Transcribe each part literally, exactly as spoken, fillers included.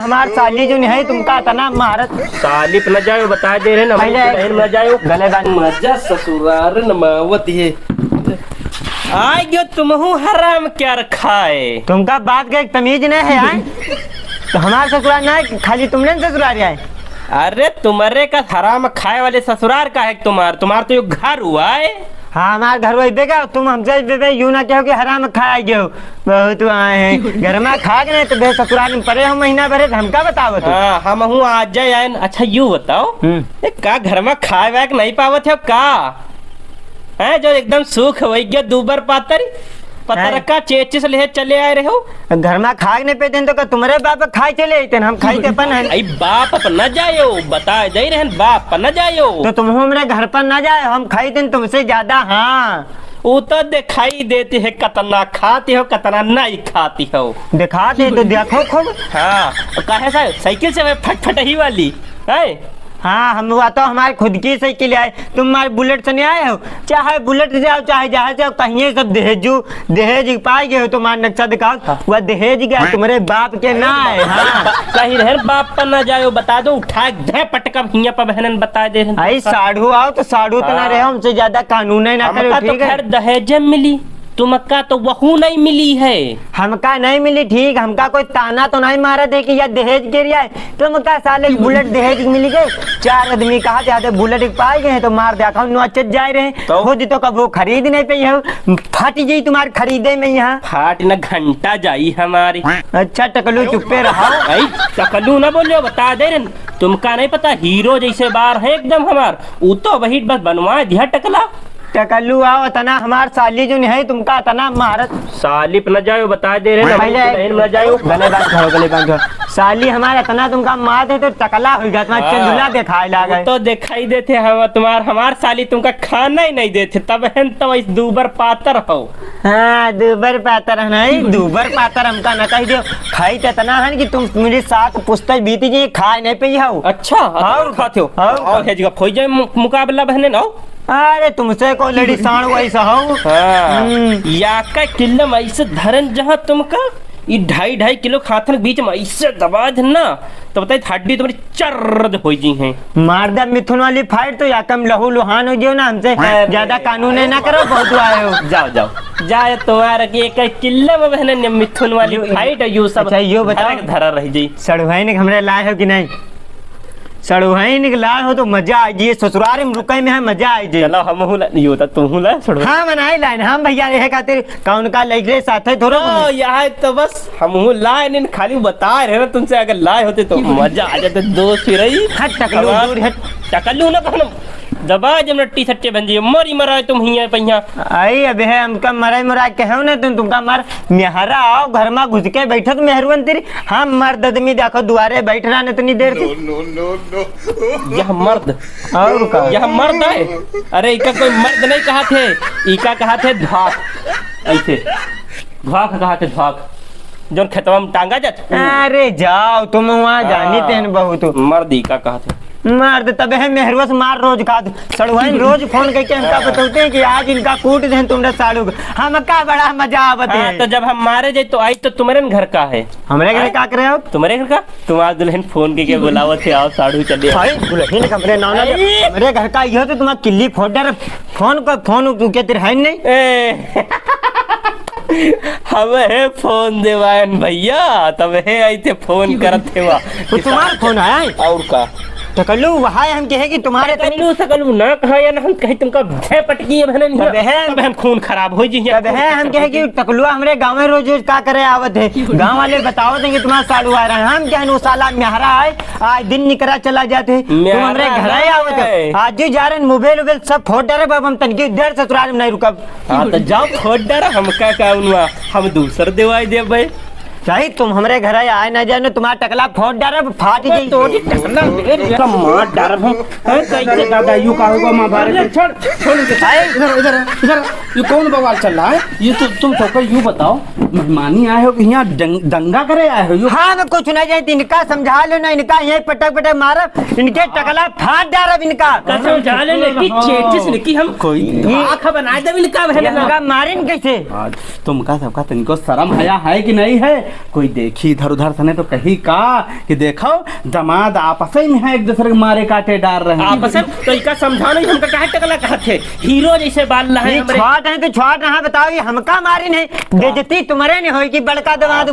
हमार साली जो नहीं है, तुमका इतना मारत। साली पे न जायो, बता दे रहे ना, पहले बहन न जायो। गले बांध। मजा ससुरार न मावत है। आय गयो तुमहू हराम क्या रखा है? तुमका बात का एक तमीज नहीं है, आय? तो हमार ससुरार ना है, खाली तुमने ससुरार आए। अरे तुम्हारे का हराम खाए वाले ससुरार का है तुम्हार, तुम्हार तो यो घर हुआ है। हाँ, हमार घर वही बेगा, तुम हमसे बेबे यूं ना कहो कि हराम खाए गयो। बहुत आए हैं। घर में खा के नहीं तो बे ससुराल में पड़े हो महीना भरे, तो हमका बताओ तुम। हाँ, हमहू आ जाए आए न। अच्छा, यू बताओ, हम्म। ए, का घर में खाए वाए के नहीं पावत है का? हैं, जो एकदम सूख हो गया, दूबर पातर, पतरका चेचिस ले चले आए रहे हो। घर में खा के नहीं पेते तो का तुम्हारे बाप खाए चले आते, हम खाई ते अपन है। आई बाप पर न जायो, बता दे रहन, बाप पर न जायो। तो तुम हमरे घर पर ना जाए, हम खाई दिन तुमसे ज्यादा, हाँ। वो तो दिखाई देती है, कतना खाती हो, कतना नहीं खाती हो। दिखाते तो देखो खूब। हाँ, काहे सा-, साइकिल से फट फट ही वाली, है? हाँ, हम, वह तो हमारे खुद की साइकिल है, तुम हमारे बुलेट से नहीं आए हो, चाहे बुलेट से आओ, चाहे जहाँ से आओ, कहिए सब दहेजू, दहेज पाए गए हो, तुम्हारा नक्शा दिखाओ, हाँ। वह दहेज गया, तुम्हारे बाप के ना है, हाँ। कहीं रहन बाप पर ना जाओ, बता दो, उठा दे पटका हियाँ पर बहनन बता दे रहन। आई साढ़ू आओ तो साढ़ू तो ना हाँ। रहे, हमसे ज्यादा कानून है ना हमका करो, तो ठीक है? खैर दहेज मिली, तुमका तो वहू नहीं मिली है। हमका नहीं मिली, ठीक, हमका कोई ताना तो नहीं मारा थे कि यह दहेज के रिया है, तुमका साले बुलेट दहेज मिली गई। चार आदमी कहा जाते बुलेट पाए गए हैं तो मार दे, हम नोचत जाए रहे, तो? खुद तो कबो खरीद नहीं पाई हो, फट गई तुम्हारे खरीदे में यहाँ। फाट न घंटा जाई हमारी। अच्छा टकलू चुप्पे रहो। आई टकलू ना बोलियो, बता दे रहे, तुमका नहीं पता हीरो जैसे बार है एकदम हमार, ऊ तो वही बस बनवा दिया टकला। टकलू आओ, इतना हमार साली जो नहीं है, तुमका इतना मारत। साली पे न जाओ, बता दे रहे, हाँ, पहले बहन न जाओ। गले बांध खाओ, गले बांध खाओ। साली हमार इतना तुमका मार दे तो टकला हो गया, तुम्हारा हाँ। चंदुला दिखाए लागे। वो तो दिखाई देते हम, तुम्हार, हमार साली तुमका खाना ही नहीं देते, तब हम तो इस दूबर पातर हो। हाँ, दूबर पातर है नहीं, दूबर पातर हमका न कह दियो। खाई तो इतना है कि तुम मेरी सात पुस्तक बीती जी, खाए नहीं पई हो। अच्छा, और और खाते हो? और और खा- है जी का फौज जाए मु-, मुकाबला बहने ना हो। अरे तुमसे को लड़ी साण वैसा हो। हाँ। हम्म। या का किल्ला में ऐसे धरन जहाँ तुमका, ई ढाई ढाई किलो खाथन के बीच में ऐसे दबा देन ना, तो बताई हड्डी तुम्हारी चर्र हो जी हैं। मार दे मिथुन वाली फाइट तो या कम लहू लुहान हो जियो ना, हमसे अरे ज्यादा कानून है ना करो, बहुत आए हो। जाओ, जाओ। जाए तुम्हारा कि एक किल्ला में बहने ने मिथुन वाली यो, फाइट है, यो सब अच्छा, यो बताओ। धरा के धरा रह जाई। सड़ुआइन के हमरे लाए हो कि नहीं? सड़ुआइन के लाए हो तो मजा आ जाई, ससुराल में रुके में है, मजा आ जाई। चलो, हमहू ला-, यो तो तुमहू ला, सड़ुआइन। हाँ, मनाई लाइन, हम भैया यह खातिर कौन का लइके साथे थोड़ो ओ, घूमे। यहाँ तो बस हमहू लाइन, इन खाली बता रहे ना तुमसे, अगर लाए होते तो मजा आ जाता, दोस्त ही रही। हट, टकलू, हमार दूर हट। टकलू ना कहना, दबा जब न टी शर्टे बन जाइए, मरी मराए तुम हियाँ पे हियाँ। आई, अबे है, हमका मराए मराए कहो ना तुम, तुमका मार मेहरा आओ, घर में घुस के बैठो तो मेहरुअन तेरी, हम मर्द आदमी देखो दुआरे बैठ रहा इतनी देर से। No, no, no, no। यह मर्द। और का? यह मर्द है? अरे, इका कोई मर्द नहीं कहा थे, इका कहा थे ध्वाक। ऐसे। ध्वाक कहा थे, ध्वाक। जौन खेतवा में टांगा जात। अरे जाओ, तुम वहाँ जानी हाँ। तेन बहुत। मर्द इका कहा थे। मर्द तबे है मेहरुआ से मार रोज खात। सड़ुआइन रोज फोन करके हमका हाँ। बतौते हैं कि आज इनका कूट दें तुमने साड़ू को। हमका बड़ा मजा आवत हाँ, है। तो जब हम मारे जाए तो आई तो तुम्हारे घर का है? हमरे घर हाँ? का करे हो? तुम्हारे घर का? तुम्हार दुल्हन फोन के, के बुलावत है, आओ साढ़ू चले आओ। भाई, दुल्हन के हमरे नाना ले, अरे! हमरे घर का इहो तो तुम्हार किल्ली फोड़ डर। फोन को, फोन के तेरे है नहीं? ए, हम है फोन देवायन भैया, तब है आई थे फोन करत थे वा। वो तुम्हार फोन आया है? और का? टकलू, वहाँ हम कहे कि तुम्हारे तनी टकलू, सकलू ना कहा या ना, हम कहे तुमका भे पटकी है बहन तब है। तब हम खून खराब हो जी। तब है हम कहे कि टकलुआ हमरे गाँव में रोज रोज का करे आवत है। गाँव वाले बताओ देंगे तुम्हारा साड़ू आ रहा है। हम क्या है, वो साला मेहरा है, आज दिन निकरा चला जाते। तुम मेहरा हमरे घर ही आवत है। है। आज जो जा रहे हैं, मोबाइल वोबाइल सब फोड़ डरे, अब हम तनकी देर ससुराल में नहीं रुकब। हाँ, तो जाओ फोड़ डरा, हम का, का उनवा, हम दूसर देवाई देबे। चाहे तुम हमरे घर आए ना जाए ना, तुम्हारा टकला फोड़ डरे, फाट जाई। तोरी टकला मेरे का मार डरे हम। हैं, कैसे दादा, यू का होगा माँ बारे? छोड़, छोड़ इधर। इधर, इधर, इधर। ये कौन बवाल चल रहा है? ये तो तुम सबका यू बताओ, मेहमानी आए हो कि यहाँ दंग-, दंगा करे आए हो? यू हाँ, मैं कुछ ना जाए, इनका समझा लो ना, इनका यहीं पटक पटक मारब, इनके टकला फाट डारब इनका। का समझा ले, लेकिन चेचिस ने कि हम कोई आँख बना देब इनका, बहन इनका मारिन कैसे? आज तुमका सबका तनिको शर्म हया है कि नहीं है? कोई देखी इधर उधर से नहीं तो कही का कि देखो, दमाद आपस में है, एक दूसरे के मारे काटे डार रहे हैं। आपस में तो इका समझाओ नहीं, हमका काहे टकला कहत है? हीरो जैसे बाल रहे ये हमरे। छोट है तो छोट रहा, बताओ, ये हमका मारी नहीं, बेइज्जती तुम्हारे नहीं होई कि बड़का दमाद।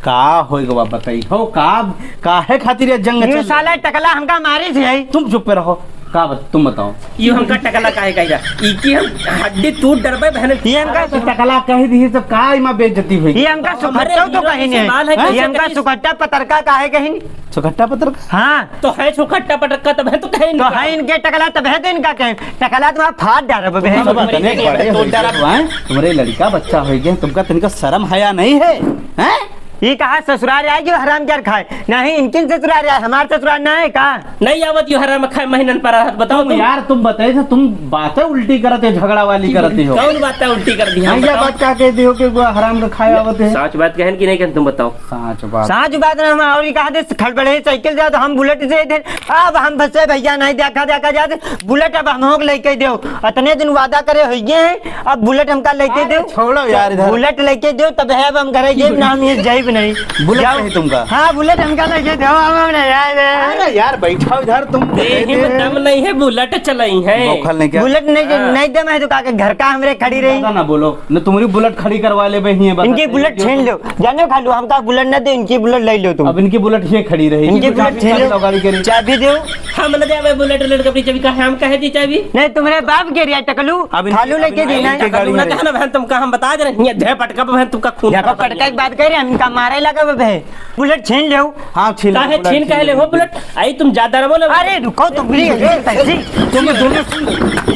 का होई गवा बताई हो, का, काहे खातिर ये जंग ये चल साला टकला हमका मारी से है। तुम चुप पे रहो। का बत-, तुम बताओ। ये हमका टकला काहे कही जा? इकी हम हड्डी तोड़ डरबे बहन। ये हमका तो टकला कही दी तो का इमा बेइज्जती हुई? ये हमका हमरे सुखट्टा तो हीरो कहीं जैसे नहीं। बाल है, हैं? ये कैसे हमका कहीं सुखट्टा पतरका काहे कहीं नहीं? सुखट्टा पतरका? हाँ। तो है सुखट्टा पतरका तब है तो कहीं तो नहीं। है इनके टकला तब है तो इनका कहीं। टकला तुम्हारा फाड़ डाल रहे बहन। तुम बड़े तनिक बड़े हो गए हो, हैं? तुम्हारे लड़का बच्चा हो गया, तुमका तनिका शर्म हया नहीं है, हैं? ये कहा ससुराल आए जो हराम क्या खाए? नहीं, इनकिन ससुराल आए, हमार ससुराल ना है का? नहीं आवत यो हराम खाए महीनन पर रहत, बताओ तुम तुम। यार, तुम बताए थे, तुम बातें उल्टी करते हो, झगड़ा वाली करते हो। कौन बात है उल्टी कर दी? हम हाँ, यह बताओ। बात का कह दियो कि वो हराम का खाए आवत है? साच बात कहन कि नहीं कहन, तुम बताओ। साच बात। साच बात ना, हम और कहा दे, खड़बड़े साइकिल जाओ तो हम बुलेट से थे। अब हम फंसे भैया, नहीं देखा, देखा जाते बुलेट अब हम होक लेके देव। इतने दिन वादा करे हुए हैं, अब बुलेट हमका लेके अरे, देव। छोड़ो यार इधर। बुलेट लेके देव, तब है अब हम घरे जेब ना, हम ये जाइब नहीं। बुलेट जाओ। नहीं तुमका? हाँ, बुलेट हमका लेके देव, हम, हम नहीं आए रे। अरे यार, बैठाओ इधर तुम। देही में दम नहीं है, बुलेट चलाई है। बौखल नहीं क्या? बुलेट नहीं, हाँ। नहीं दम है तो का के घर का हमरे खड़ी रही। ज्यादा ना बोलो, न तुम्हारी बुलेट खड़ी करवा ले बे, हिये बता इनकी दे। बुलेट छीन लो, जानो खालू, हमका बुलेट ना दे, इनकी बुलेट ले लो तुम। अब इनकी बुलेट ये खड़ी रही। इनकी इनकी बुलेट चाबी छीन लो। चाबी लगाड़ी करी। चाबी दो। हम न देवे बुलेट, उलेट कपड़ी चाबी, कहे हम कहे दी चाबी? नहीं, तुम्हारे बाप के रिया टकलू, अब इनकी खालू लेके अब देना इनकी है। गाड़ी ना में। कहना बहन, तुमका हम बता दे रहे हैं, ये धे पटका बहन, तुमका खून यहाँ पर पटका की बात कर रहे हैं, हम इनका मारे लगा बे। बुलेट छीन ले। हाँ, छीन ले, काहे बुलेट छीन छीन कहे ले। ले हो बुलेट? आई तुम ज्यादा ना बोलो। अरे रुको, तुम भी, तुम दोनों सुन,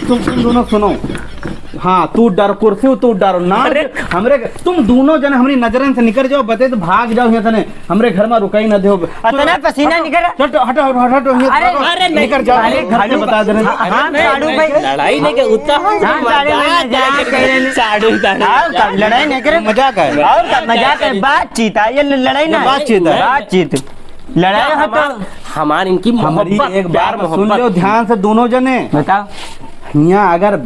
तुम, तुम दोनों सुनो। हाँ, तू डर कुर्सी, तू डरो ना। अरे। हमरे, तुम दोनों जने हमरी नजरन से निकर जाओ, बते तो भाग जाओ यहाँ से ने। हमरे घर में रुकाई ना देव। अतने पसीना निकर। हटो, हटो, हटो, हटो, हटो, अरे, हटो। अरे, नहीं। निकर जाओ। अरे, घर में बता दे रहे हैं। हाँ, अरे, साड़ू भाई। लड़ाई नहीं के उत्ता। हाँ, साड़ू भाई, मजाक है। साड़ू, साड़ू। हाँ, का लड़ाई नहीं करे। मजाक है। और का मजाक है, बातचीत है, ये लड़ाई ये ना। बातचीत है। बातचीत। लड़ाई है तो हमार, हमार इनकी हमारी मोहब्बत, एक प्यार बात सुन मोहब्बत। लो ध्यान से दोनों जने। बताओ। हियाँ अगर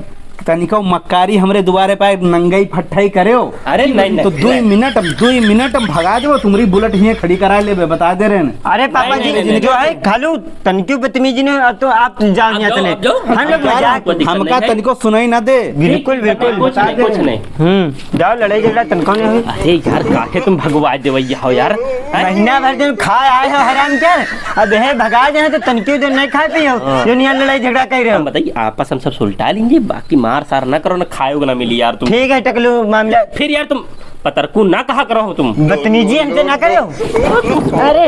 तनिको मक्कारी हमरे दुआरे पे नंगई फट्ठाई करे हो, अरे नहीं, तो नहीं, दुई नहीं। मिनट, दुई मिनट हम भगा देबो, तुम्हारी बुलेट हियाँ खड़ी करा लेबे, बता दे रहे हैं। अरे पापा नहीं, जी, नहीं, नहीं, जो नहीं। है खालू तनिको बदतमीजी ने, अब तो आप जाओ, अब यहाँ जाओ, तने। अब जाओ, हम लोग अब जाओ, मजाक कोई दिक्कत हमका नहीं है। तनिको सुनाई ना दे। बिल्कुल, बिल्कुल। कुछ नहीं, कुछ नहीं। हम्म, जाओ लड़ाई झगड़ा तनिको नहीं हुई। अरे यार, काहे तुम भगवा देवैया हो यार? हैं? महीना भर दिन खा आए हो हराम के, अब हे भगा दे तो तनिको दिन नहीं खाए पियो, हाँ। जो नहीं लड़ाई झगड़ा कर रहे हो। हम बताइए, आपस हम सब सुलटा लेंगे, बाकी मार सार ना करो, ना खाए ना मिली यार तुम। ठीक है टकलू, मामला फिर यार तुम पतरकू ना कहा करो हो तुम। बदतमीजी हमसे ना करो। अरे,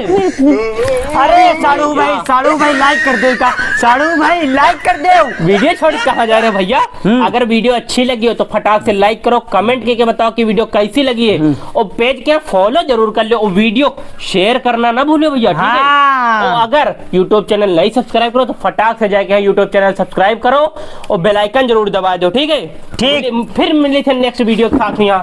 अरे, साड़ू भाई, साड़ू भाई, like कर दो का। साड़ू भाई, like कर दो। वीडियो छोड़ कहाँ जा रहे हो भैया? हम्म। अगर वीडियो अच्छी लगी हो तो फटाक से like करो, comment करके बताओ कि वीडियो कैसी लगी है। हम्म। और page के follow जरूर कर लो, और वीडियो share करना ना भूलो भैया, ठीक है? हाँ। और अगर YouTube channel नहीं subscribe करो तो फटाक से जाके YouTube channel subscribe करो और bell icon जरूर दबा दो, ठीक है? ठीक। फिर मिली थे next वीडियो के साथ में यहाँ।